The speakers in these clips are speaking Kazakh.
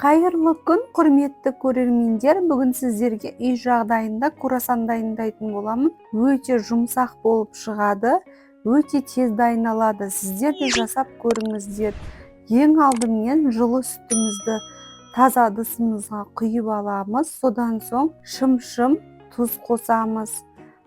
Қайырлы күн, құрметті көрермендер! Бүгін сіздерге үй жағдайында круассан дайындайтын боламын. Өте жұмсақ болып шығады, өте тез дайындалады. Сіздер де жасап көріңіздер. Ең алдымен жылы сүтімізді таза ыдысымызға құйып аламыз. Содан соң шым-шым тұз қосамыз.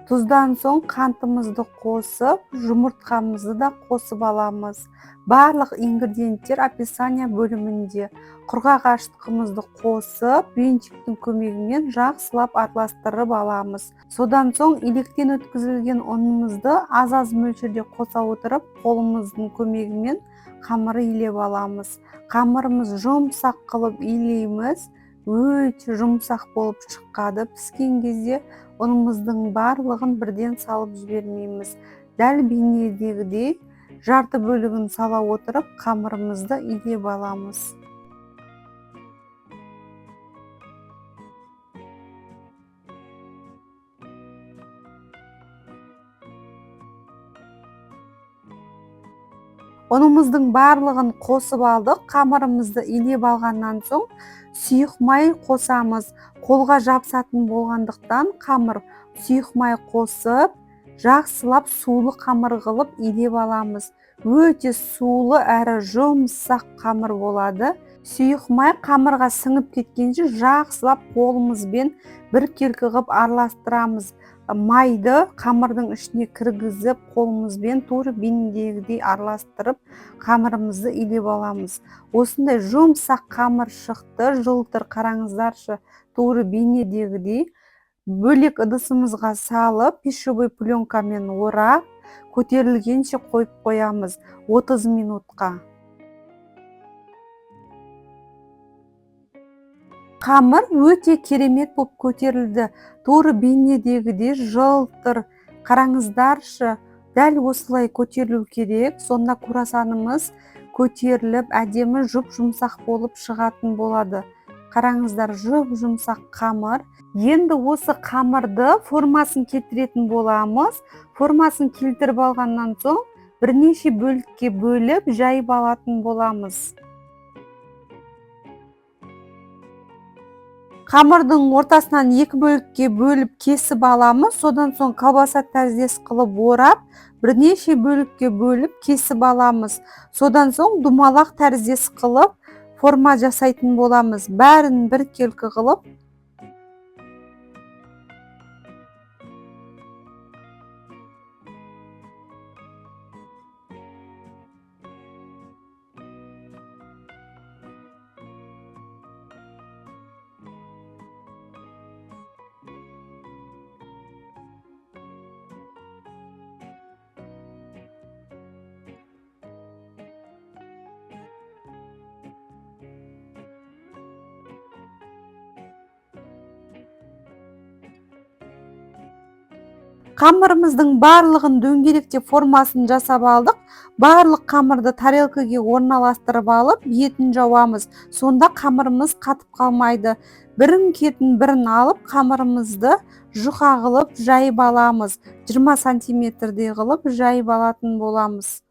Тұздан соң қантымызды қосып, жұмыртқамызды да қосып аламыз. Барлық ингредиенттер описание бөлімінде. Құрғақ ашытқымызды қосып, венчиктің көмегімен жақсылап араластырып аламыз. Содан соң електен өткізілген ұнымызды аз-аз мөлшерде қоса отырып, қолымыздың көмегімен қамыр илеп аламыз. Қамырымыз жұмсақ қылып илейміз. Өте жұмсақ болып шыққады. Піскен кезде ұнымыздың барлығын бірден салып жібермейміз. Дәл бейнедегідей жарты бөлігін сала отырып, қамырымызды илеп аламыз. Ұнымыздың барлығын қосып алдық. Қамырымызды илеп алғаннан соң сұйық май қосамыз. Қолға жабысатын болғандықтан қамыр сұйық май қосып, жақсылап сулы қамыр қылып илеп аламыз. Өте сулы әрі жұмсақ қамыр болады. Сұйық май қамырға сіңіп кеткенше жақсылап қолымызбен біркелкі қылып араластырамыз. Майды қамырдың ішіне кіргізіп, қолымызбен тура бейнедегідей араластырып, қамырымызды илеп аламыз. Осындай жұмсақ қамыр шықты, жылтыр, қараңыздаршы, тура бейнедегідей. Бөлек ыдысымызға салып, пищевой пленкамен орап, көтерілгенше қойып қоямыз 30 минутқа. Қамыр өте керемет болып көтерілді. Тура бейнедегідей жылтыр. Қараңыздаршы, дәл осылай көтерілу керек. Сонда круассанымыз көтеріліп, әдемі жұп-жұмсақ болып шығатын болады. Қараңыздар, жұп-жұмсақ қамыр. Енді осы қамырды формасын келтіретін боламыз. Формасын келтіріп алғаннан соң бірнеше бөлікке бөліп жайып алатын боламыз. Қамырдың ортасынан екі бөлікке бөліп кесіп аламыз. Содан соң колбаса тәріздес қылып орап, бірнеше бөлікке бөліп кесіп аламыз. Содан соң домалақ тәріздес қылып форма жасайтын боламыз. Бәрін біркелкі қылып. Қамырымыздың барлығын дөңгелектеп формасын жасап алдық. Барлық қамырды тарелкаге орналастырып алып, бетін жауамыз. Сонда қамырымыз қатып қалмайды. Бірін кетін бірін алып, қамырымызды жұқа қылып жайып аламыз. 20 сантиметрдей қылып жайып алатын боламыз.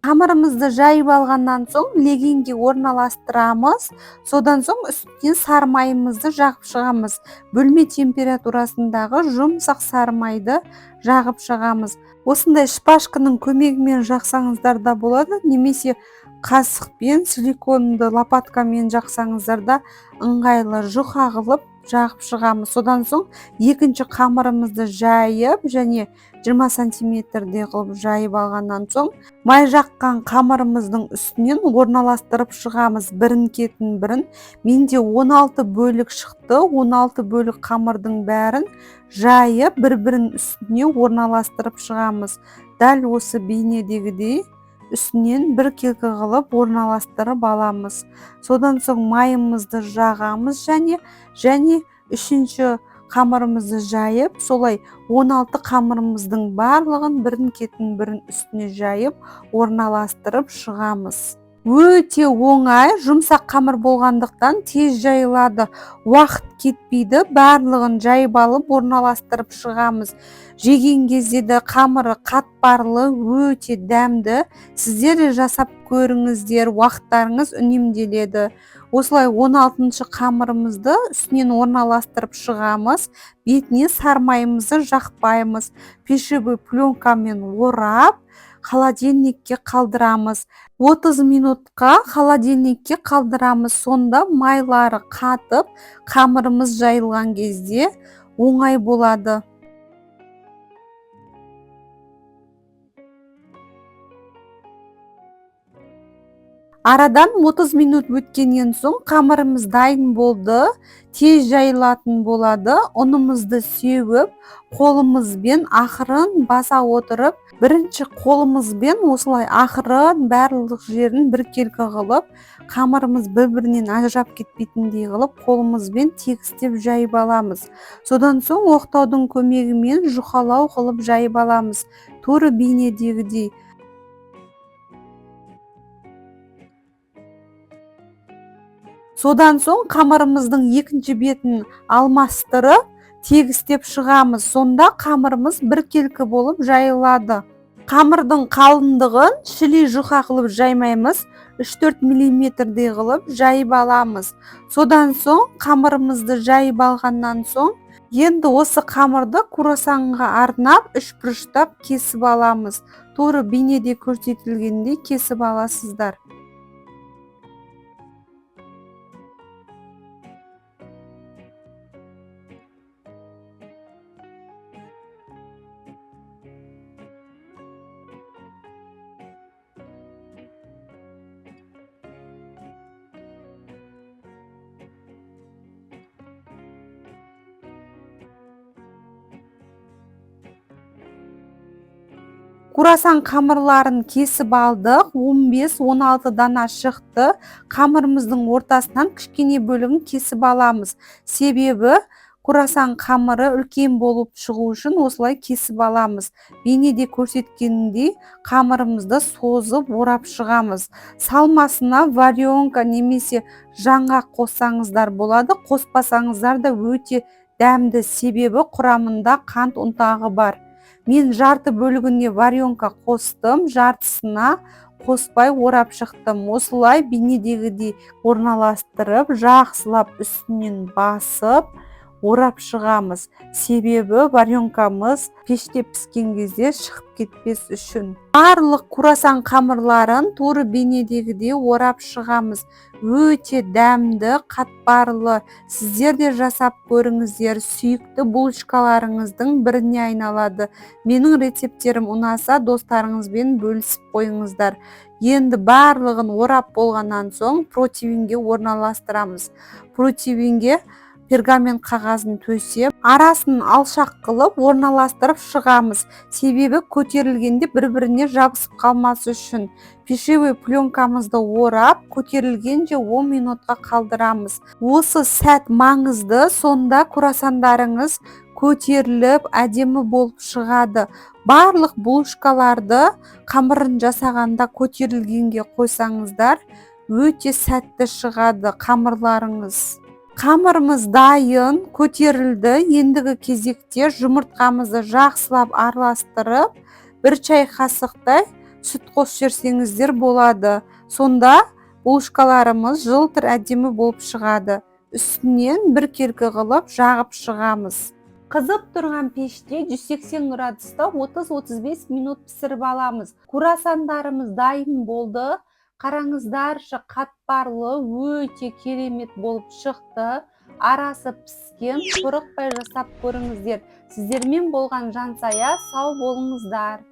Қамырымызды жайып алғаннан соң легенге орналастырамыз. Содан соң үстінен сары майымызды жағып шығамыз. Бөлме температурасындағы жұмсақ сары майды жағып шығамыз. Осындай шпажканың көмегімен жақсаңыздар да болады, немесе қасықпен, силиконды лопаткамен жақсаңыздар да ыңғайлы. Жұқа қылып жағып шығамыз. Содан соң екінші қамырымызды жайып және 20 сантиметрдей қылып жайып алғаннан соң май жаққан қамырымыздың үстінен орналастырып шығамыз. Бірін кетін бірін. Менде 16 бөлік шықты. 16 бөлік қамырдың бәрін жайып, бір-бірінің үстіне орналастырып шығамыз. Дәл осы бейнедегідей үстінен біркелкі қылып орналастырып аламыз. Содан соң майымызды жағамыз және үшінші Қамырымызды жайып, солай 16 қамырымыздың барлығын бірін кетін бірін үстіне жайып, орналастырып шығамыз. Өте оңай, жұмсақ қамыр болғандықтан тез жайылады, уақыт кетпейді. Барлығын жайып алып, орналастырып шығамыз. Жеген кезде де қамыры қатпарлы, өте дәмді. Сіздер де жасап көріңіздер, уақыттарыңыз үнемделеді. Осылай 16-шы қамырымызды үстінен орналастырып шығамыз. Бетіне сармайымызды жақпаймыз. Пищевой пленкамен орап, холодильникке қалдырамыз. 30 минутқа холодильникке қалдырамыз. Сонда майлары қатып, қамырымыз жайылған кезде оңай болады. Арадан 30 минут өткеннен соң қамырымыз дайын болды. Тез жайылатын болады. Ұнымызды сеуіп, қолымызбен ақырын баса отырып, бірінші қолымызбен осылай ақырын барлық жерін біркелкі қылып, қамырымыз бір-бірінен ажырап кетпейтіндей қылып, қолымызбен тегістеп жайып аламыз. Содан соң оқтаудың көмегімен жұқалау қылып жайып аламыз. Тура бейнедегідей. Содан соң қамырымыздың екінші бетін алмастырып, тегістеп шығамыз. Сонда қамырымыз біркелкі болып жайылады. Қамырдың қалыңдығын шілей жұқа қылып жаймаймыз, 3-4 миллиметрдей қылып жайып аламыз. Содан соң қамырымызды жайып алғаннан соң, енді осы қамырды круассанға арнап үш бұрыштап кесіп аламыз. Тура бейнеде көрсетілгендей кесіп аласыздар. Круассан қамырларын кесіп алдық, 15-16 дана шықты. Қамырымыздың ортасынан кішкене бөлігін кесіп аламыз. Себебі круассан қамыры үлкен болып шығу үшін осылай кесіп аламыз. Бейнеде көрсеткенімдей қамырымызды созып орап шығамыз. Салмасына варенка немесе жаңғақ қоссаңыздар болады, қоспасаңыздар да өте дәмді, себебі құрамында қант ұнтағы бар. Мен жарты бөлігіне варенка қостым, жартысына қоспай орап шықтым. Осылай бейнедегідей орналастырып, жақсылап үстінен басып орап шығамыз. Себебі варенкамыз пеште піскен кезде шығып кетпес үшін. Барлық круассан қамырларын тура бейнедегідей орап шығамыз. Өте дәмді, қатпарлы. Сіздер де жасап көріңіздер. Сүйікті булочкаларыңыздың біріне айналады. Менің рецепттерім ұнаса, достарыңызбен бөлісіп қойыңыздар. Енді барлығын орап болғаннан соң противенге орналастырамыз. Противенге пергамент қағазын төсеп, арасын алшақ қылып орналастырып шығамыз. Себебі көтерілгенде бір-біріне жабысып қалмас үшін. Пищевой пленкамызды орап, көтерілгенше 10 минутқа қалдырамыз. Осы сәт маңызды, сонда круассандарыңыз көтеріліп, әдемі болып шығады. Барлық булочкаларды қамырын жасағанда көтерілгенге қойсаңыздар, өте сәтті шығады қамырларыңыз. Қамырымыз дайын, көтерілді. Ендігі кезекте жұмыртқамызды жақсылап араластырып, 1 чай қасықтай сүт қосып жіберсеңіздер болады. Сонда булочкаларымыз жылтыр әдемі болып шығады. Үстінен біркелкі қылып жағып шығамыз. Қызып тұрған пеште 180 градуста 30-35 минут пісіріп аламыз. Круассандарымыз дайын болды. Қараңыздаршы, қатпарлы, өте керемет болып шықты. Арасы піскен, қорықпай жасап көріңіздер. Сіздермен болған Жансая, сау болыңыздар.